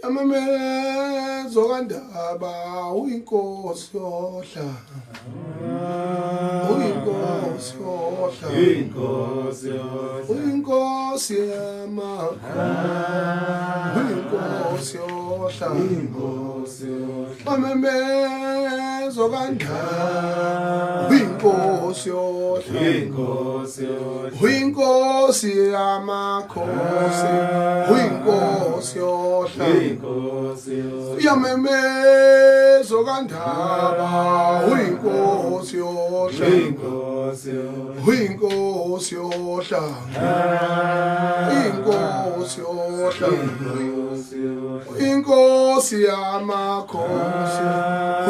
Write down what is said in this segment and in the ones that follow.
Yamemezo kandaba uyinkosi yohlanga. Uyinkosi yohlanga. Inkosi yohlanga. Uyinkosi yamakhosi. Uyinkosi yohlanga. Inkosi yohlanga. Yamemezo kandaba uyinkosi yohlanga. Inkosi yohlanga. Uyinkosi yamakhosi. Uyinkosi yohlanga. Inkosi yohlanga. Yamemezo kandaba uyinkosi yohlanga. Inkosi yohlanga. Uyinkosi yohlanga. Inkosi yohlanga. Inkosi yohlanga. Inkosi yamakhosi.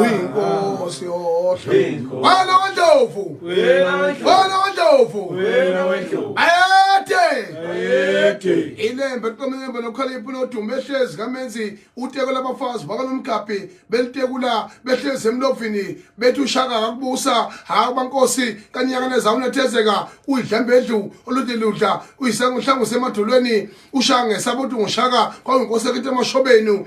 Uyinkosi yohlanga. Inkosi. Wena wendlovu. Wena wendlovu. Wena wendlovu. Wena wendlovu. Ayethe. Ayethe. Ilembe liqomembe nokhalipha unodumo ehlezi kamenzi uteko labafazi bakalomgabhi belitekula behlezi emlovini bethi ushaka kakubusa hayi bankosi kanyaka nezawu nethezeka uyidlembedlu olude ludla uyisanguhlangu semadolweni ushaka ngesaba uthi ngushaka kwawinkosi ekithi emashobeni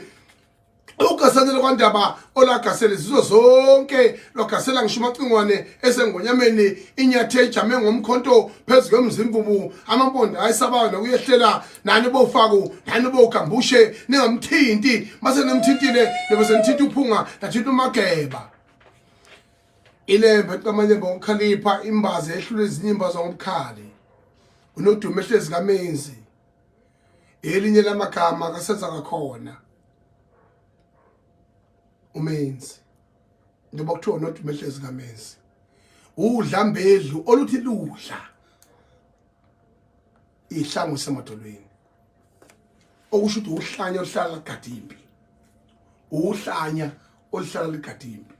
ugasanele kwandaba olagasele izizwe zonke lwagasela ngisho umacingwane esengonyameni inyathe ejame ngomkhonto phezu kwemzimvubu amampondo ayisabayo nokuyehlela nani bofaku nani bogambushe ningamthinti mase nimthintile nibe senithinta uphunga nathinta umageba ilembe qamalembe ngokukhalipha imbazi ehlula ezinye imbazo ngobukhali unodumo ehlezi kamenzi elinye lamagama kasenza ngakhona umenzi njengoba kuthiwa unodumo ehlezi kamenzi udla mbedlu oluthi ludla ihlangu semadolweni okusho ukuthi uhlanya oluhlala ligada impi uhlanya oluhlala ligada impi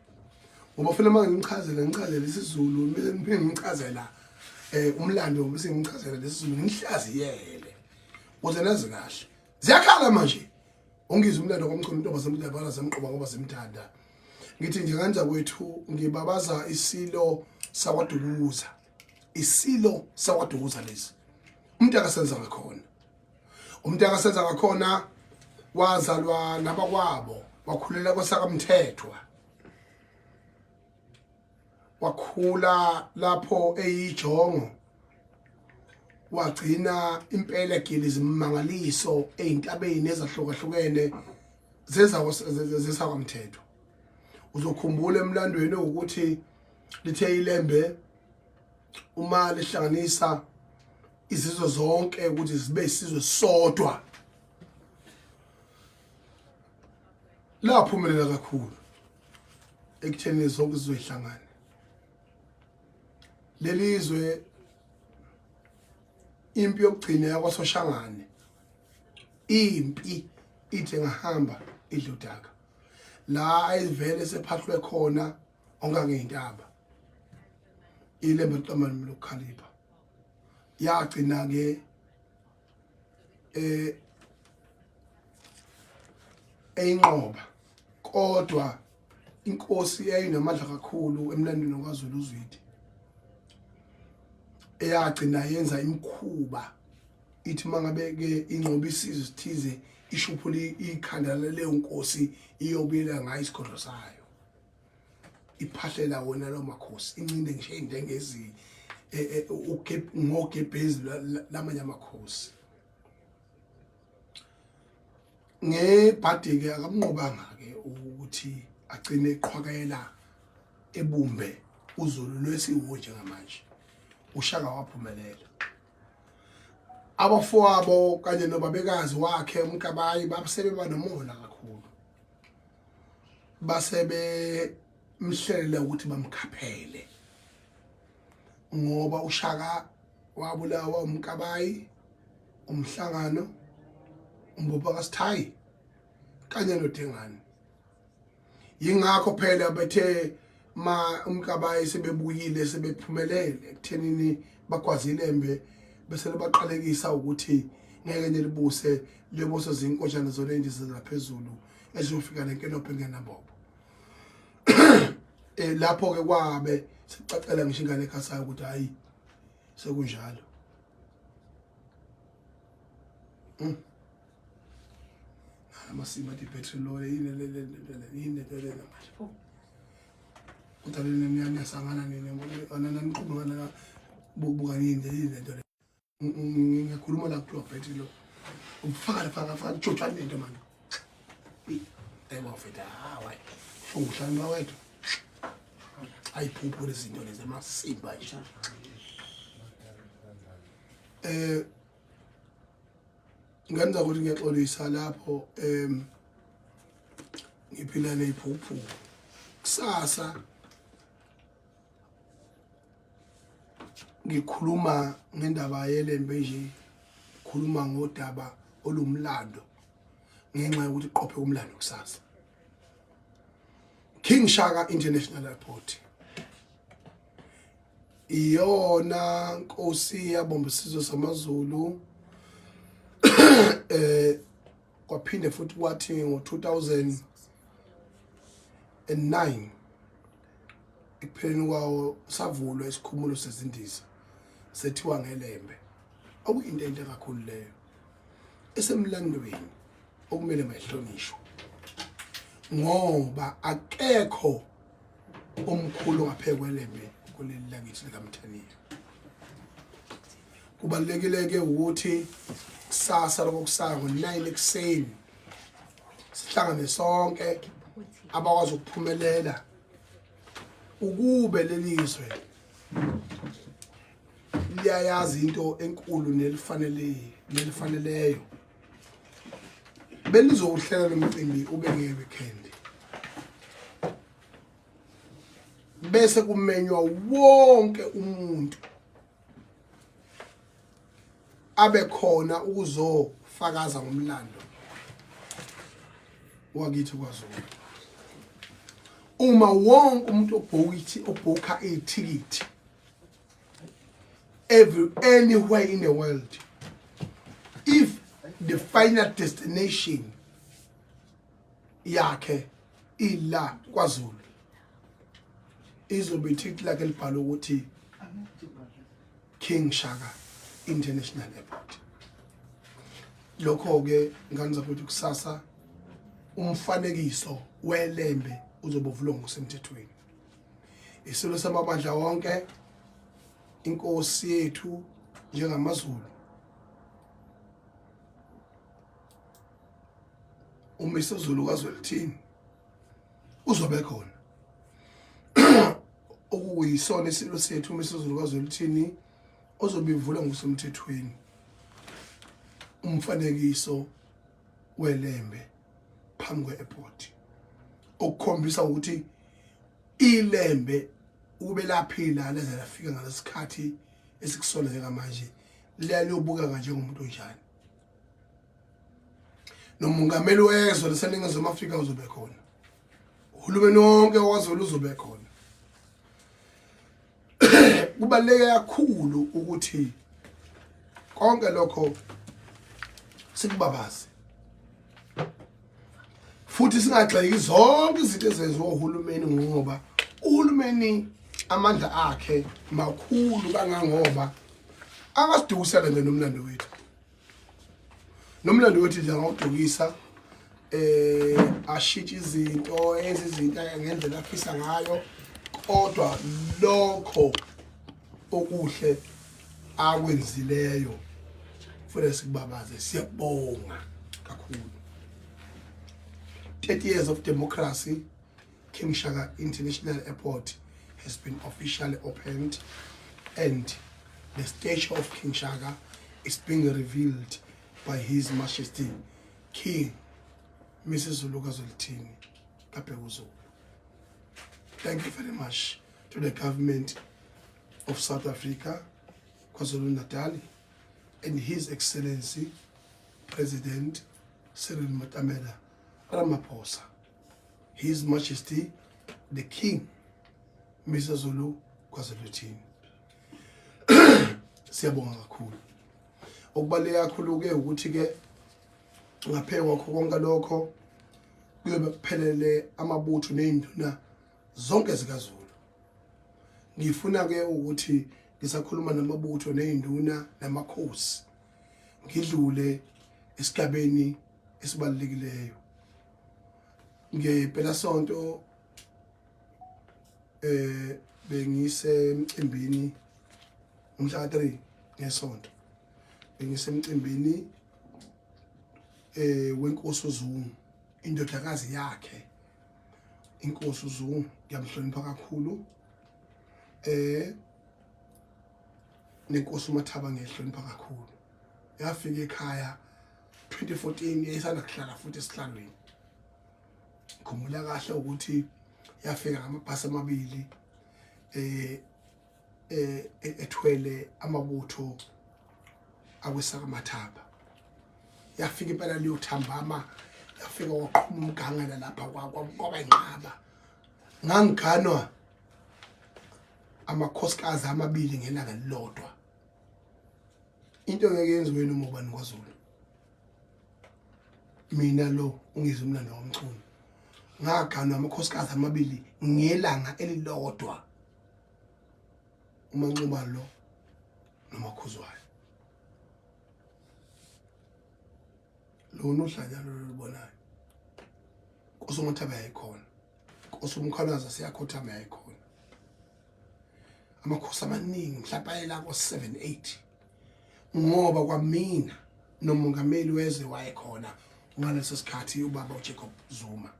ngoba fanele uma ngimchazela ngichazele isiZulu bese ngiphinde ngimchazela eh umlando bese ngimchazela lesiZulu ngihlaziyele ukuze nazi kahle ziyakhala manje ungizwe umlando komchunu intombi zemdabala zemqoba ngoba zimthanda ngithi nje kanja kwethu ngibabaza isilo sakwadukuza isilo sakwadukuza lesi umuntu akasenza ngakhona umuntu akasenza ngakhona wazalwa nabakwabo wakhulela kwasakamthethwa wakhula lapho eyijongo wagcina impela egile izimangaliso ezintabeni ezahlukahlukene zezakwamthetho uzokhumbula emlandweni ukuthi lithe ilembe uma lihlanganisa izizwe zonke ukuthi zibe isizwe sodwa laphumelela kakhulu ekutheni zonke zizoyihlangana leli zwe impi yokugcina yakwaSoshangane impi ithi ngahamba idludaka la ayivele sephahlwe khona ongangeyintaba ilembe liqamane lokukhalipha yagcina ke eh eyinqoba kodwa inkosi yayinamandla kakhulu emlandweni kwaZulu uZwide eyagcina yenza imikhuba ithi mangabe ke inqoba isizwe sithize ishuphula ikhanda laleyo nkosi iyobuyela ngayo isigodlo sayo iphahlela wona lo makhosi incinde ngisho indengezi e, e, ngogebhezi lamanye amakhosi ngebhadi ke akamnqobanga ke ukuthi agcine eqhwakela ebumbe uZulu lwesiwo njengamanje uShaka waphumelela abafowabo kanye nobabekazi wakhe uMkabayi babesebeba nomona kakhulu base bemhlelela ukuthi bamkhaphele ngoba uShaka wabulawa uMkabayi umhlangano uMbopha kaSithayi kanye noDengane yingakho phela bethe ma uMkabayi sebebuyile sebephumelele ekuthenini bagwazile embe bese baqalekisa ukuthi ngeke nilibuse liyobusa zinkotshana zona endizela phezulu eziyofika nenkelopho engenambobo eh lapho ke kwabe sicacela ngisho ingane ekhasayo ukuthi hayi sekunjalo. Amasimba athi battery low yini le le le yini le le manje. Kodwa le niyasangana nini niqhubeka buka yini yini lento le. Ngiyakhuluma la kuthiwa battery low. Ufaka faka faka tshotshani lento manje. Ayiwa mfethu hayi. Unguhlanu wethu. Ayiphupho lezi zinto lezi amasimba nje. Eh ngenza ukuthi ngiyaxolisa lapho em ngiphila neziphuphu kusasa ngikhuluma ngendaba yelembe nje khuluma ngodaba olumlando ngenxa yokuthi qophe umlando kusasa King Shaka International Airport iyona nkosi yabomba isizwe samaZulu eh kwaphinde futhi kwathi ngo-2009 ekupheleni kwawo savulwa isikhumulo sezindiza sethiwa ngelembe okuyinto enhle kakhulu leyo esemlandweni okumele mayihlonishwe ngoba akekho omkhulu ongaphezu kwelembe kuleli lakithi likaMthaniya. Kubalulekile ke ukuthi kusasa lokho kusaya ngo-9 ekuseni sihlangane sonke abakwazi ukuphumelela ukube lelizwe liyayazi into enkulu nelifanele nelifaneleyo belizowuhlela lo mcimbi ube nge-weekend bese kumenywa wonke umuntu abe khona ukuzofakaza ngomlando wakithi kwaZulu uma wonke umuntu obhukithi obhukha ithikithi every anywhere in the world if the final destination yakhe ila kwaZulu izobe ithikithi lakhe libhalwe ukuthi King Shaka International Airport lokho ke ngane zakwethu kusasa umfanekiso welembe uzobe uvulwa ngokusemthethweni isilo samabandla wonke inkosi yethu njengamaZulu uMisuzulu kaZwelithini uzobe khona okuyisona isilo sethu uMisuzulu kaZwelithini ozobe ivula ngokusemthethweni umfanekiso welembe phambi kwe-airport okukhombisa ukuthi ilembe ukube laphila leze lafika ngalesikhathi esikusona njengamanje liyaliyobukeka njengomuntu onjani nomongameli wezwe laseNingizimu Afrika uzobe khona uhulumeni wonke waZulu uzobe khona kubaluleke kakhulu ukuthi konke lokho sikubabaze futhi singagxeki zonke izinto ezenziwa uhulumeni ngoba uhulumeni amandla akhe makhulu kangangoba angasidukisela nje nomlando wethu nomlando wethu nje angawudukisa eh ashintshe izinto enze izinto ngendlela afisa ngayo kodwa lokho okuhle akwenzileyo kufanele sikubabaze siyabonga kakhulu 30 years of democracy King Shaka International Airport has been officially opened and the statue of King Shaka is being revealed by His Majesty King Mrs. Zulu kaZwelithini kaBhekuzulu. Thank you very much to the government of South Africa, KwaZulu-Natal, and His Excellency President Cyril Matamela Ramaphosa. His Majesty the King Mr Zulu KwaZulu-Thini. Siyabonga kakhulu. Okubaluleke kakhulu ke ukuthi ke ngaphe kwakho konke lokho kuyobe kuphelele amabutho nezinduna zonke zikaZulu. Ngifuna ke ukuthi ngisakhuluma namabutho nezinduna namakhosi ngidlule esigabeni Esibalulekileyo ngempela sonto bengisemcimbini umhla ka3 ngesonto, bengisemcimbini wenkosi uZungu, indodakazi yakhe inkosi uZungu, ngiyamhlonipha kakhulu, nenkosi uMathaba ngiyahlonipha kakhulu. Yafika ekhaya 2014, yayisanda kuhlala futhi esihlalweni. Khumbula kahle ukuthi yafika ngamabhasi amabili ethwele amabutho akwesaka Mathaba. Yafika impela liyothambama, yafika waqhuma umgangela lapha, kwaba inqaba. Ngangiganwa amakhosikazi amabili ngelanga elilodwa, into engeke yenziwe noma ubani kwaZulu. Mina lo ungizwe umlando womculo, ngaganwa amakhosikazi amabili ngelanga elilodwa, uManxuba lo noMakhuzwayo. Lona uhlanya lolu lubonayo, Nkosi uMathaba yayikhona, Nkosi uMkhwanazi siyakhothama yayikhona, amakhosi amaningi mhlawumbe ayela ko-7 8, ngoba kwamina nomongameli wezwe wayekhona ngaleso sikhathi, ubaba uJacob Zuma.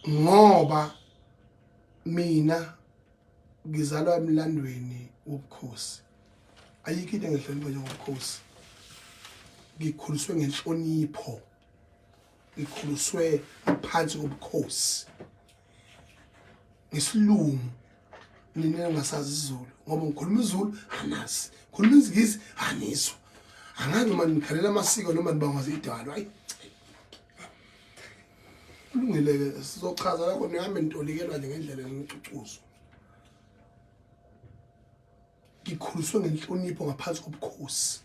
Ngoba mina ngizalwa emlandweni wobukhosi, ayikho into engihlonipha njengobukhosi. Ngikhuliswe ngenhlonipho, ngikhuliswe ngaphansi kobukhosi ngesilungu. Nina engasazi isiZulu, ngoba ngikhuluma isiZulu anazi, ngikhuluma isiNgisi anizwa, angazi noma nikhalela amasiko noma nibangwaza idalo. Ayi, kulungile-ke, sizochaza lapho nihambe nitolikelwa nje ngendlela yomcucuzo. Ngikhuliswe ngenhlonipho ngaphansi kobukhosi.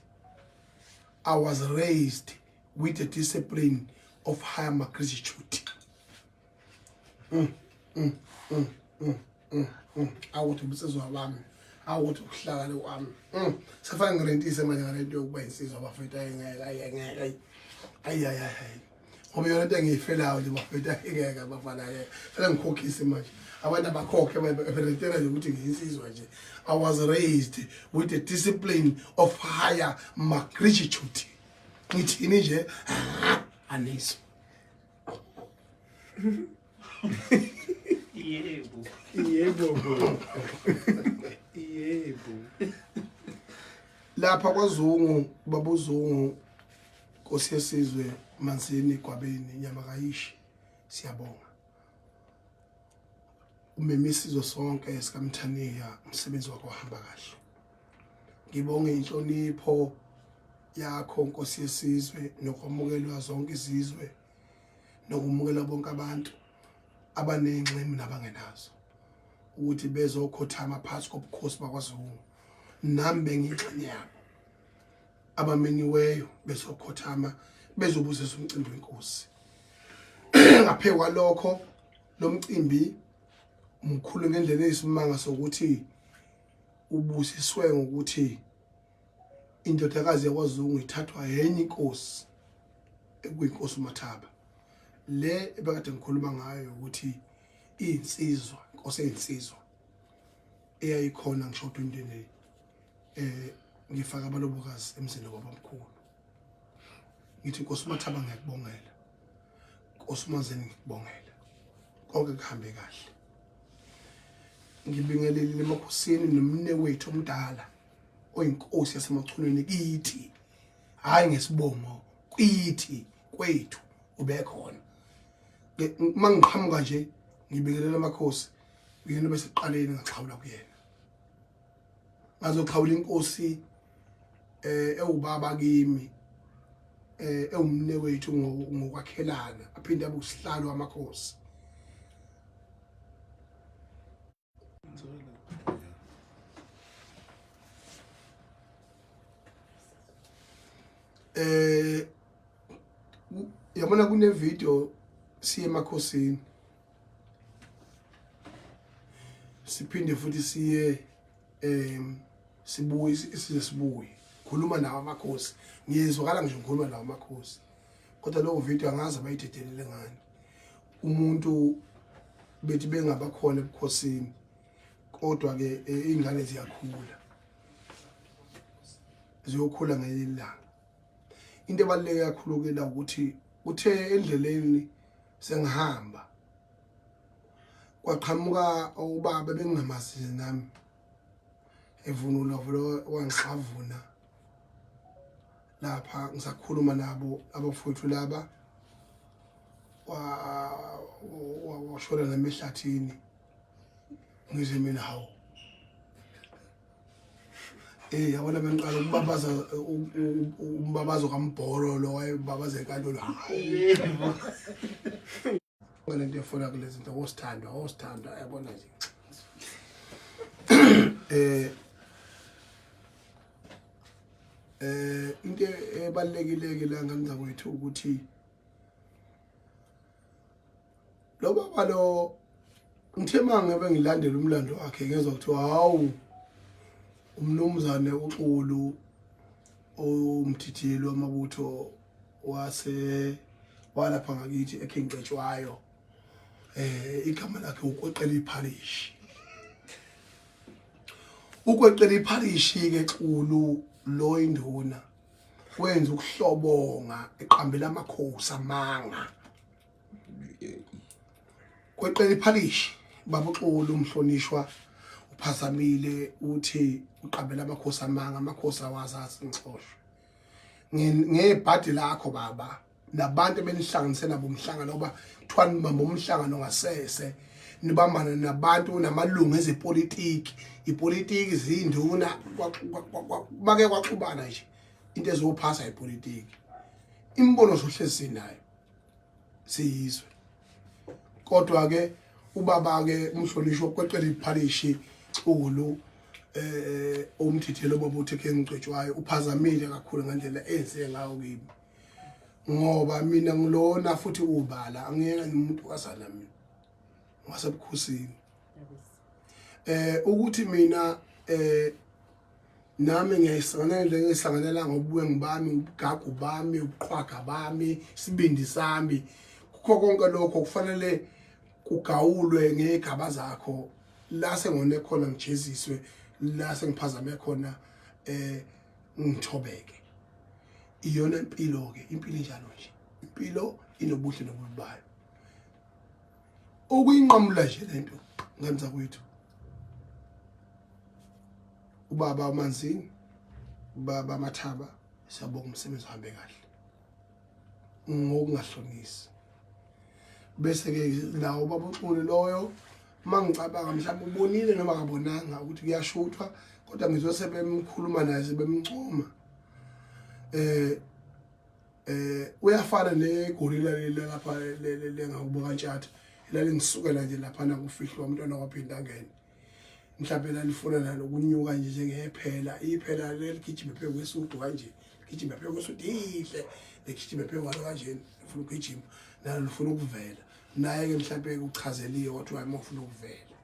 I was raised with the discipline of higher magnitude. Awuthi ubunsizwa bami, awuthi ukuhlakale kwami. Sefane ngirentise manje ngalento yokuba insizwa bafethu. Ayingeke, ayingeke, ayi ayi ayi ayi, ngoba yona into engiyifelayo nje bafethu, ayingeke bafana, ke fanele ngikhokhise manje, abantu abakhokhe berentela nje ukuthi ngiyinsizwa nje. I was raised with the discipline of higher magnitude. Ngithini nje, aniso? Yebo. Yebo bo. Yebo. Lapha kwaZungu, babuZungu, Nkosi yesizwe Manzini Gwabeni nyama kayishi, siyabonga umema isizwe sonke sikaMthaniya, umsebenzi wakho wahamba kahle. Ngibonge inhlonipho yakho Nkosi yesizwe, nokwamukelwa zonke izizwe, nokumukela bonke abantu abanengxemu nabangenazo ukuthi bezokhothama phakathi kobukhosi bakwaZungu. Nami bengiyingxenye yabo abamenyiweyo bezokhothama bezobuzisa umcimbi wenkosi. Ngaphe kwalokho, lo mcimbi mkhulu ngendlela eyisimanga sokuthi ubusiswe ngokuthi indodakazi yakwaZungu ithathwa yenye inkosi, ekuyinkosi uMathaba le ebekade ngikhuluma ngayo, ukuthi iyinsizwa, inkosi eyinsizwa eyayikhona ngisho 20 ngifaka abalobokazi emzini wabamkhulu. Ngithi Nkosi uMathaba ngiyakubongela, Nkosi uManzini ngikubongela, konke kuhambe kahle. Ngibingelelile emakhosini nomne wethu omdala oyinkosi yaseMachunwini kithi, hayi ngesibongo, kithi kwethu ubekhona. Uma ngiqhamuka nje ngibingelela amakhosi, uyena bese kuqaleni ngaxhawula kuyena, ngazoxhawula inkosi ewubaba kimi, ewumne wethu ngokwakhelana, aphinde abe usihlalo wamakhosi. Yabona kune video siye emakhosini, siphinde futhi siye sibuye, size sibuye. Khuluma nawo amakhosi, ngiyezwakala ngisho ngikhuluma nawo amakhosi, kodwa lowo video angazi abayidedelele ngani. Umuntu bethi bengabakhona ebukhosini, kodwa ke iy'ngane ziyakhula, ziyokhula ngelinye ilanga. Into ebaluleke kakhulu ke la ukuthi uthe endleleni sengihamba kwaqhamuka ubaba bengingamazi nami, evunula vele wangixavuna lapha ngisakhuluma nabo abafowethu laba, washona nami ehlathini. Ngize mina, hawu, yabona bengiqala ukubabaza umbabazo kaMbholo lo wayebabaza enkantolo. Hawu, lento efuna kulezi zinto osithandwa osithandwa, yabona nje. Into ebalekile ke la ngane zakwethu ukuthi lo baba lo, ngithe mangabe ngilandela umlando wakhe, ngezwa kuthiwa hawu, umnumzane uXulu umthitheli wamabutho wase walapha ngakithi eKing Cetshwayo, igama lakhe ukweqela iphalishi, ukweqela iphalishi ke Xulu lo. Induna wenza ukuhlobonga, eqambela amakhosi amanga. Kweqela iphalishi, baba uXulu umhlonishwa uphazamile, uthi uqambela amakhosi amanga, amakhosi awazazi ngixoshwe ngebhadi lakho baba nabantu ebenihlanganise nabo umhlangano, ngoba kuthiwa nibamba umhlangano ngasese, nibambana nabantu namalungu ezepolitiki, ipolitiki zinduna, bake kwaxubana nje into ezophasa ipolitiki. Imibono sohlezi sinayo siyizwe, kodwa ke ubaba ke umhlonishwa okweqela iphalishi Xulu, umthithelo baba uthi ke ngicetshwayo uphazamile kakhulu ngendlela enze ngayo kimi, ngoba mina ngilona futhi ubala angiyena umuntu kazana, mina wasebukhosini. Ukuthi mina nami ngiyayihlanganela, ngiyihlanganela ngobuwengu bami, ubugagu bami, ubuqhwaga bami, isibindi sami, kukho konke lokho kufanele kugawulwe ngegaba zakho. La sengone khona ngijeziswe, la sengiphazame khona ngithobeke. Iyona impilo ke, impilo injalo nje, impilo inobuhle nobubi bayo. Ukuyinqamula nje lento, ngane zakwethu, ubaba uManzini, ubaba Mathaba, siyabonga umsebenzi uhambe kahle ngokungahlonisi. Bese ke lawo baba uXulu loyo, mangicabanga mhlawumbe ubonile noma akabonanga ukuthi kuyashuthwa, kodwa ngizwe sebemkhuluma naye, sebemncoma. Uyafana negorilla leli lapha lengakubo kaNtshatha, elalingisukela nje lapha nakufihlwa umntwana waphinda angene, mhlawumbe lalifuna nalo ukunyuka nje njengephela, iphela leligijima phezu kwesudu kanje, ligijima phezu kwesudu ihle, ligijima phezu kwalo kanje, lifuna ukugijima nalo, lifuna ukuvela naye-ke. Mhlawumbe kuchazeliwe wathi hayi, uma ufuna ukuvela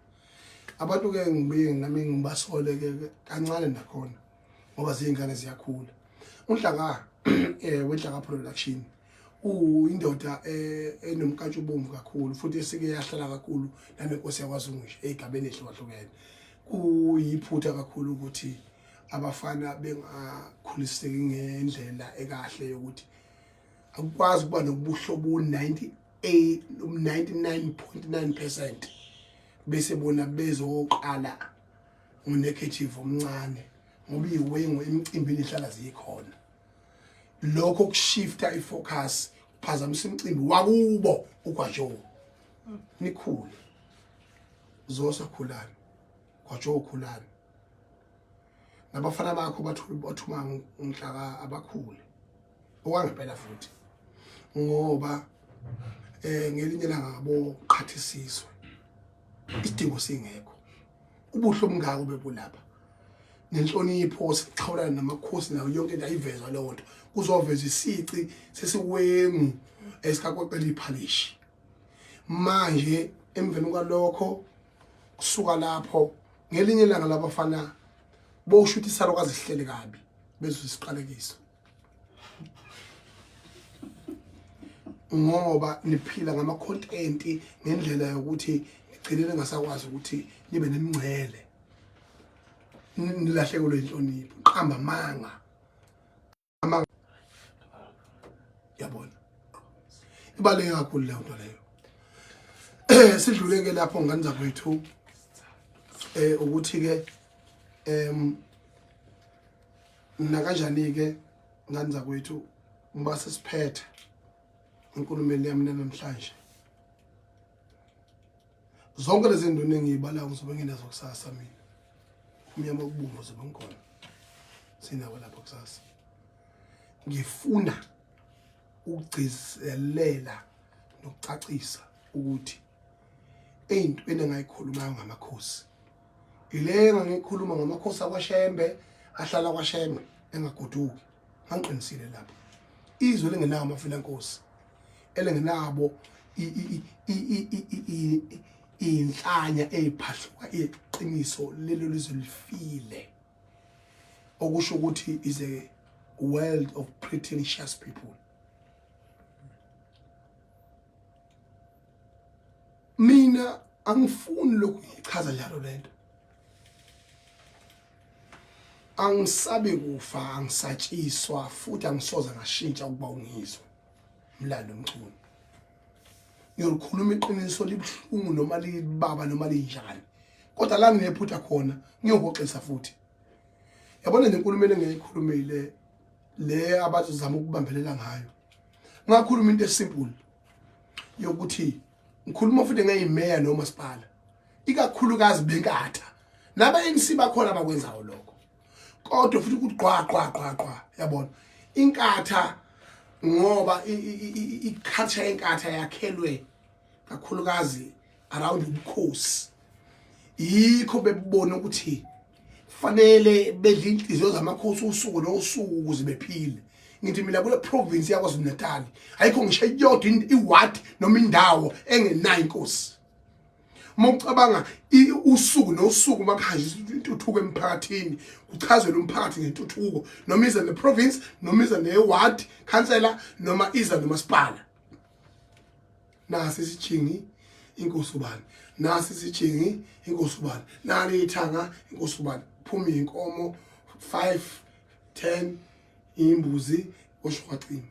abantu-ke, ngibuye nami ngibasole-ke kancane nakhona, ngoba ziy'ngane ziyakhula. UNhlaka weNhlaka Production uyindoda enomkantsha ubomvu kakhulu, futhi esike yahlala kakhulu nanenkosi yakwaZungu nje ey'gabeni ey'hlukahlukene. Kuyiphutha kakhulu ukuthi abafana bengakhuliseki ngendlela ekahle yokuthi akukwazi ukuba nobuhlobo 98 99.9%, bese bona bezoqala ngo-negative omncane, ngoba iyiwengu emicimbini ihlala zikhona. Lokho kushifta ifocus, kuphazamisa umcimbi wakubo uGwajo. Nikhule zosa, khulani Gwajo, khulani nabafana bakho, bathuma unhlaka, abakhule okwangempela futhi, ngoba ngelinye ilanga ngabo qhathisizwe isidingo singekho. Ubuhle obungako bebulapha nenhlonipho, sixhawulana namakhosi nayo yonke into ayivezwa leyo nto, kuzoveza isici sesiwengu esikakoqela iphalishi. Manje emveni kwalokho, kusuka lapho ngelinye ilanga labafana bosho ukuthi isalukazi sihlele kabi. Bezwe isiqalekiso. Ngoba niphila ngama content ngendlela yokuthi nigcine ningasakwazi ukuthi nibe nemingcele. Nilahlekelwe inhlonipho, qamba amanga. Amanga. Yabona. Ibaluleke kakhulu leyo nto leyo. Sidlule ke lapho ngane zakwethu. Ukuthi ke nakanjani ke ngane zakwethu ngoba sesiphethe inkulumeni yami namhlanje. Zonke lezi zinto engiyibalayo ngizobe nginazo kusasa mina. Umnyama okubomvu zobe ngikhona. Sinabo lapho kusasa. Ngifuna ukugcizelela nokucacisa ukuthi eyintweni engayikhulumayo ngamakhosi ile ngangikhuluma ngamakhosi akwaShembe ahlala kwaShembe engagoduki ngangiqinisile lapho izwe lingenawo amafilankosi elingenabo inhlanya eyiphahluka iqiniso lelo lizwe lifile okusho ukuthi is a world of pretentious people. Mina angifuni lokhu ngichaza njalo lento. Angisabi kufa, angisatshiswa futhi angisoze ngashintsha ukuba ungizwe. Mlando Mchunu. Ngiyolikhuluma iqiniso libuhlungu noma libaba noma linjani. Kodwa la nginephutha khona ngiyohoxisa futhi. Yabona nje inkulumo engiyikhulumile le abazozama ukubambelela ngayo. Ngakhuluma into esimple yokuthi ngikhuluma futhi ngeyimeya nomasipala. Ikakhulukazi benkatha. Naba ANC bakhona abakwenzayo lokho. Kodwa futhi ukuthi gqa gqa gqa gqa yabona. Inkatha ngoba i-culture yenkatha yakhelwe kakhulukazi around ubukhosi. Yikho bebona ukuthi fanele bedle inhliziyo zamakhosi usuku nosuku ukuze bephile. Ngithi mina kule province yaKwaZulu Natal ayikho ngisho eyodwa iward noma indawo engenayo inkosi. Uma ucabanga usuku nosuku makuhanjiswa intuthuko emphakathini kuchazelwe umphakathi ngentuthuko noma iza neprovince noma iza neward councillor noma iza nomasipala. Nasi isijingi inkosi ubani, nasi isijingi inkosi ubani, nali ithanga inkosi ubani, phuma inkomo 5 10 imbuzi osho kwacima.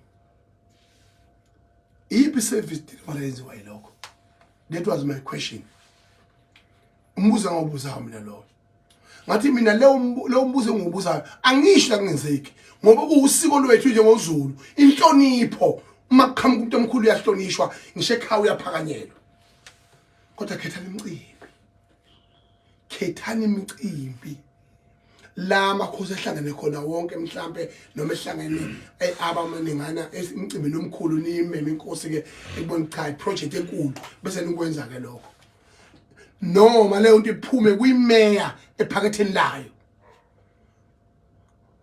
Iyiphi service delivery yenziwa yilokho? That was my question. Umbuzo engawubuzayo mina lowo. Ngathi mina leyo mbuzo engiwubuzayo angisho la kungenzeki ngoba kuwusiko lwethu njengoZulu inhlonipho uma kuqhamuka umuntu omkhulu uyahlonishwa ngisho ekhaya uyaphakanyelwa. Kodwa khethani imicimbi. Khethani imicimbi. La amakhosi ehlangene khona wonke mhlambe noma ehlangene abamaningana emcimbini omkhulu niyimeme inkosi ke ekubona cha iproject enkulu bese nikwenza ke lokho. Noma leyo nto iphume kwimeya ephaketheni layo.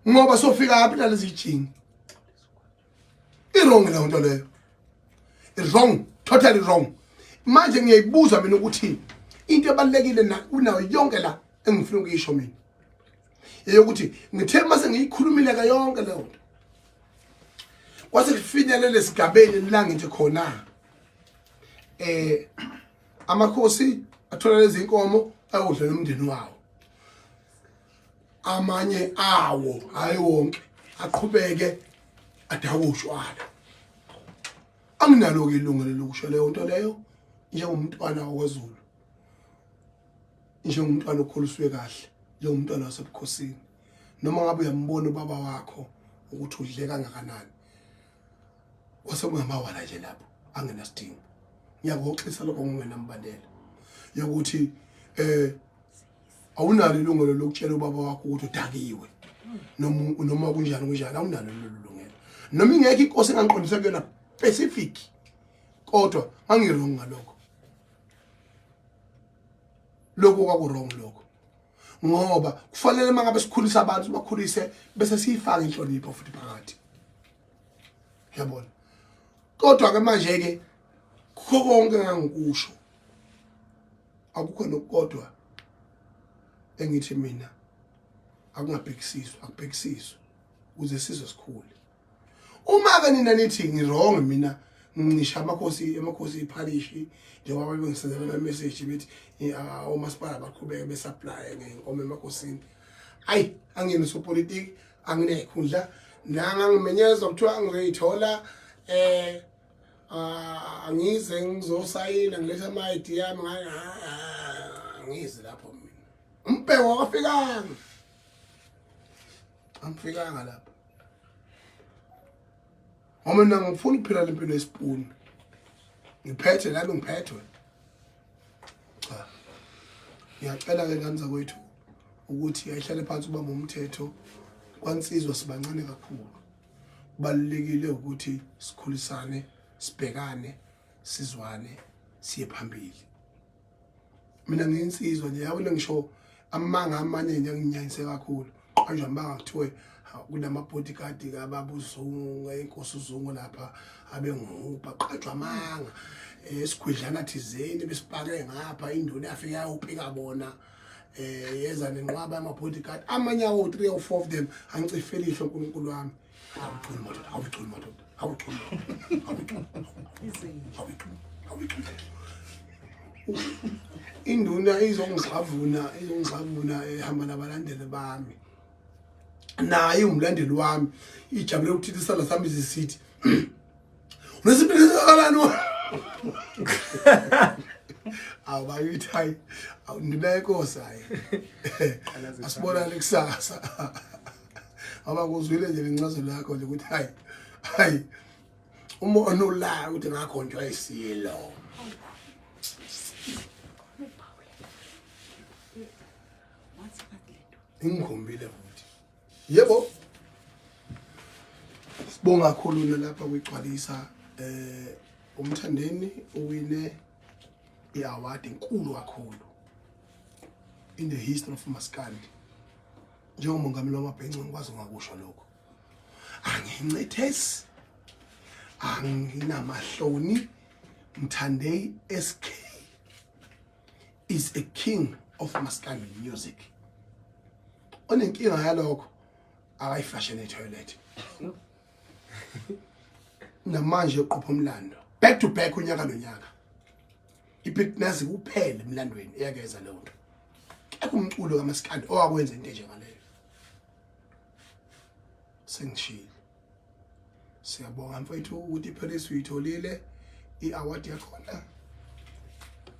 Ngoba sofika aphi nalezi jingi. I-wrong leyo nto leyo. I-wrong, totally wrong. Manje ngiyayibuza mina ukuthi into ebalulekile na kunayo yonke la engifuna ukuyisho mina eyokuthi ngithe mase ngiyikhulumile ka yonke leyo nto kwase kufinyelele esigabeni la ngithi khona amakhosi athola lezi inkomo ayodla nomndeni wawo amanye awo hayi wonke aqhubeke adakwe utshwala. Anginalo-ke ilungelo lokusho leyo nto leyo njengomntwana wakwaZulu, njengomntwana okhuliswe kahle, njengomntwana wasebukhosini. Noma ngabe uyambona ubaba wakho ukuthi udle kangakanani, kwase kungamawala nje lapho angenasidingo. Ngiyakuhoxisa lokho ngingenambandela yokuthi awunalo ilungelo lokutshela ubaba wakho ukuthi udakiwe noma noma kunjani kunjani, awunalo lelo lungelo. Noma ingekho inkosi engangiqondisa kuyona specific, kodwa ngangi-wrong ngalokho. Lokho kwaku-wrong lokho, ngoba kufanele uma ngabe sikhulisa abantu sibakhulise bese siyifake inhlonipho futhi phakathi, yabona. Kodwa ke manje ke kukho konke engangikusho akukho nokukodwa engithi mina akungabhekisiswa, akubhekisiswa. Ukuze sizwe sikhule. Uma ke nina nithi ngi-wrong mina ngisha amakhosi amakhosi iphalishi njengoba bengisendela ama message bethi omasipala baqhubeke besupply ngenkomo emakhosini. Ayi angiyena usopolitiki anginekhundla nanga ngimenyezwa kuthiwa ngizoyithola eh angize ngizosayina ngiletha ama ID yami angizi lapho mina. Umbheko akafikanga. Angifikanga lapho. Ngoba mina ngifuna ukuphila lempilo yesipuni. Ngiphethe nami ngiphethwe. Cha. Ngiyacela ke ngane zakwethu ukuthi ayihlale phansi ubamba umthetho kwansizwa sibancane kakhulu. Kubalulekile ukuthi sikhulisane, sibhekane, sizwane, siye phambili. Mina ngiyinsizwa nje yabona ngisho amanga amanye nje anginyanyise kakhulu. Qanjwa amanga kuthiwe kunama-bodyguard kababa uZungu inkosi uZungu lapha abenguhupa qanjwa amanga esikhwidlana thizeni besipake ngapha induna yafika yawupika bona yeza nenqwaba yama-bodyguard amanye awo 3 or 4 of them angicifela ihlo uNkulunkulu wami. Awuculi madoda, awuculi madoda, awuculi awuculi awuculi awuculi. Induna izongixavuna izongixavuna ehamba nabalandeli bami. Naye umlandeli wami ijabule ukuthi isandla sami sisithi unesipili singakanani awu bakithi hayi nduna yenkosi hayi asibonane kusasa ngoba kuzwile nje lencazelo yakho nje ukuthi hayi hayi umona ula ukuthi ngakhonjwa isilo ingikhombile futhi yebo sibonga kakhulu nalapha kuyigcwalisa eh umthandeni uwine i-award enkulu kakhulu in the history of Maskandi. Njengomongameli wamabhenci ngikwazi ungakusho lokho. Angincethesi, anginamahloni. Mthandeni SK is a king of Maskandi music. Onenkinga yalokho akayiflashe ne-toilet. Namanje uqopha umlando back to back unyaka nonyaka. iBig Nazi kuphela emlandweni eyakeza leyo nto. Kekho umculo kaMaskandi owakwenza into enjengaleyo. Sengishilo. Siyabonga mfethu ukuthi iParis uyitholile i-award yakhona.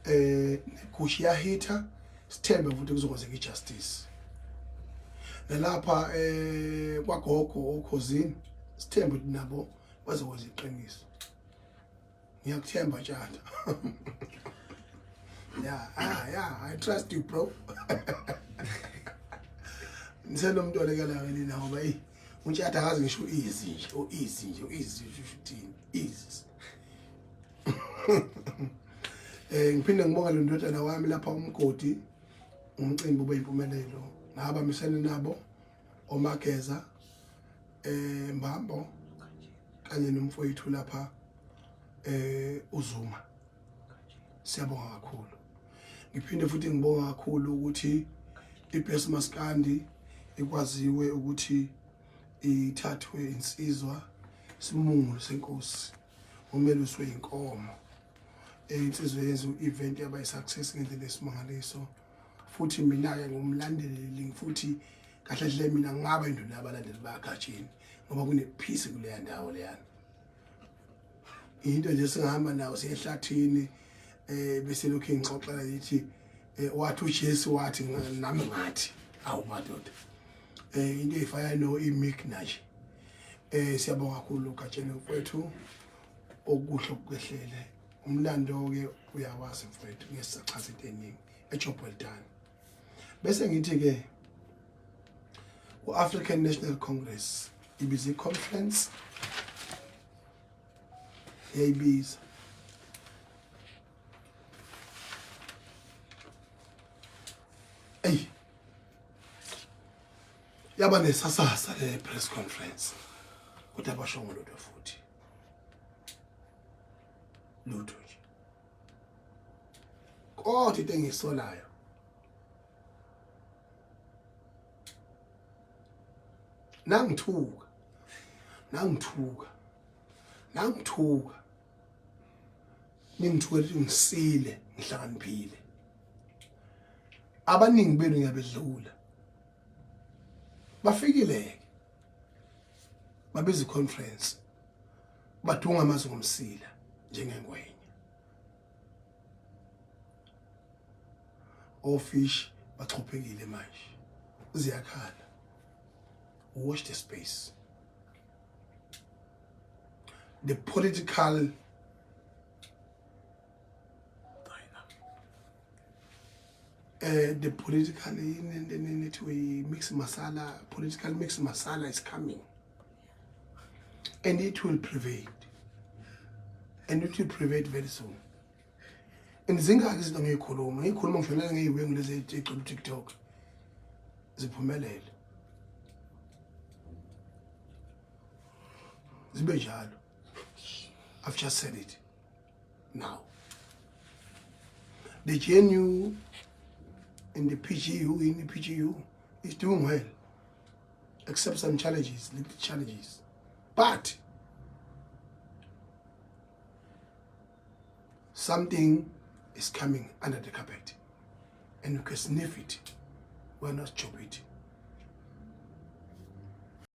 Negushi yahitha sithembe futhi kuzokwenzeka ijustice. Nalapha kwagogo okhozini sithembe ukuthi nabo bazokwenza iqiniso. Ngiyakuthemba tshata. Yeah, yeah, I trust you bro. Nisenomuntu olekela nina ngoba hey untshata akazi ngisho easy nje, o easy nje, easy uthini, easy. Ngiphinde ngibonge le ndodana wami lapha umgodi umcimbi ube impumelelo. Ngabambisene nabo omageza Mbambo kanye nomfowethu lapha uZuma. Siyabonga kakhulu. Ngiphinde futhi ngibonga kakhulu ukuthi iBest Maskandi ikwaziwe ukuthi ithathwe insizwa isimungulu senkosi umelusi weyinkomo. Insizwa yenza event yaba i-success ngendlela esimangaliso. Futhi mina ke ngumlandeli futhi kahle hle mina ngingaba induna yabalandeli baGatsheni ngoba kune-peace kuleya ndawo leyana. Into nje singahamba nawo siye ehlathini bese lokhu ngixoxela yithi wathi uJesu wathi nami ngathi awu madoda into efana no imigna nje. Siyabonga kakhulu Gatsheni mfowethu okuhle okwehlele. Umlando ke uyawazi mfowethu ngeke sichaza into eningi. A job well done. Bese ngithi ke uAfrican National Congress ibiza i-conference yayibiza eyi yaba nesasasa le press conference kodwa abashongo lutho futhi lutho nje. Kodwa into engiyisolayo nangithuka Nangithuka. Nangithuka. Ningithuka ukuthi ngisile, ngihlakaniphile. Abaningi benu ngiyabedlula. Bafikile ke. Babiza iconference. Badunga amazwi ngomsila njengengwenya. Ofish baxhophekile manje. Ziyakhala. Watch the space. The political the political mix masala, political mix masala is coming, and it will prevail, and it will prevail very soon. And zingaki izinto ngiyikhuluma ngiyikhuluma ngifanele ngiyiwengu lezi ey'gcwele uTikTok ziphumelele zibe njalo. I've just said it now. The GNU and the PGU in the PGU is doing well, except some challenges, little challenges. But something is coming under the carpet, and you can sniff it. We're not stupid.